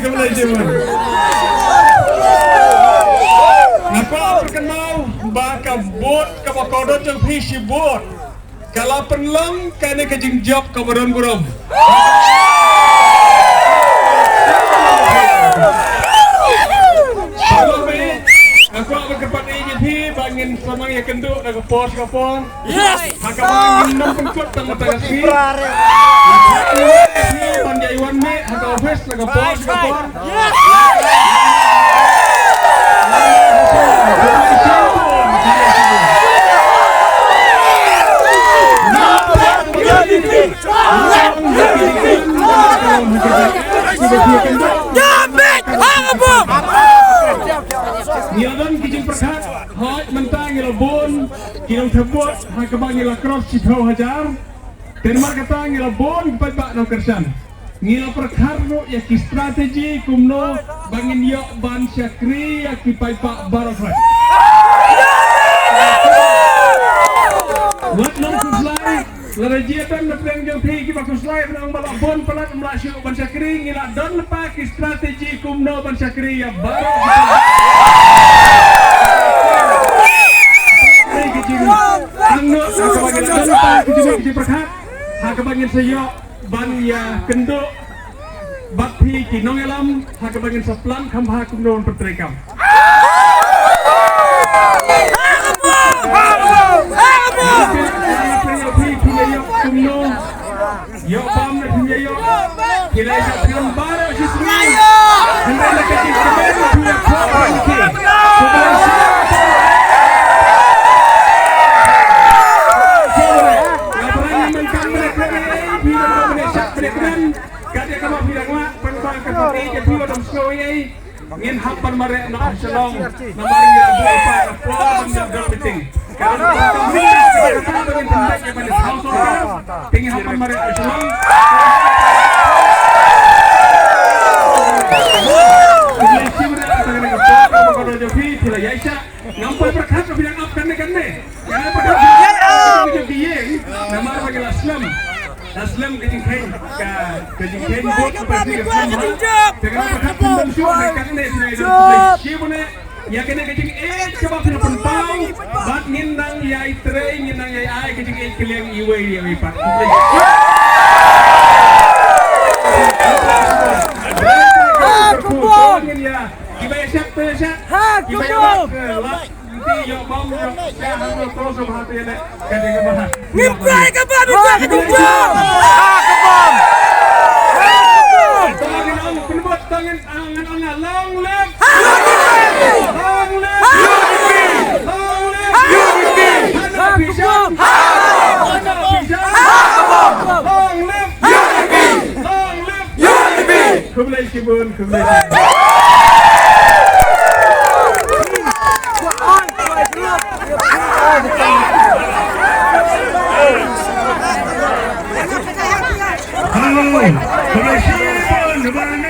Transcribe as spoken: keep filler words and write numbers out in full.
Khublei shibun. Nga kwah ban kynmaw ba ka vote kaba kordor jong phi shibun ka la pynlong kane ka jingjop kaba don burom. Nga kwah ban kyrpad ïa phi ba ngin sa nang ïakynduh na ka por sha ka por. Yes! Ha kaba ngin nym pynkut tang mynta ka sngi. Ban ïa wan mih ha ka office na ka por sha ka por. Yes! Ngi la don ki jingpyrkhat hooid mynta ngi la bun ki nongthep vote ha kaba ngi la cross shiphew hajar. Te namar kata ngi la bun ki paidbah nongkyrshan. Ngi la pyrkhat ruh ïa ki strategy kumno ba ngin ïoh ban shakri ïa ki paidbah baroh. Wat nang khuslai, lada jia don na pdeng jong phi kiba khuslai, nang ba la bun palat ym lah shuh ban shakri, ngi la don lypa ki strategy kumno ban shakri ïa baroh. Ki jing, ang no, ha kaba ngin don lypa ki jing, ki jingpyrkhat, ha kaba ngin sa ïoh ban ïakynduh bad phi ki nongïalam ha kaba ngin sa plan kham bha kumno ban pyntrei kam. Phi, phi ïa ïoh kumno, ïoh bam ne phi ïa ïoh, phi la ïa phi ïa baroh shi sngi. Hynrei la ka jingkmen phi ïa phi ïa phi. Ka dei kaba phi dang lah, pynban ka phi dei, phi wadam sngewthuh ei. Ngin hap ban mareh na Shillong, namar ngi la buh lypa na por ban ïa dang meeting. Ka dei kaba phi dang lah, kata ba ngin pynbeit ïa ban ïa thaw sorkar, te ngi hap ban mareh na Shillong. Phi la ïa shim re, kata ka dei ka por kaba ka dei jong phi, phi la ïa shah. Ngam poi pyrkhat ba phi dang ap kane kane. Namar ba ngi la slem, la slem ka jingkheiñ, ka, ka jingkheiñ vote kaba phi ka slem ha. Te nga pyrkhat pynban shuh na kane, phi dang ïa shim ne ïa kane ka jingïeit kaba phi la pynpaw. Bad ngin nang ïai trei, ngin nang ïai ai ka jingïeit kylliang iwei ïa iwei pat. Ngin ïa kiba ïa shah, kiba ïa shah, kiba ïa shah. Ngin trai ka bam, ngin trai ka bam. Long live! Long live! Long live! Long live! Long live! Long live! Khublei shibun, khublei shibun. Hello, khublei shibun.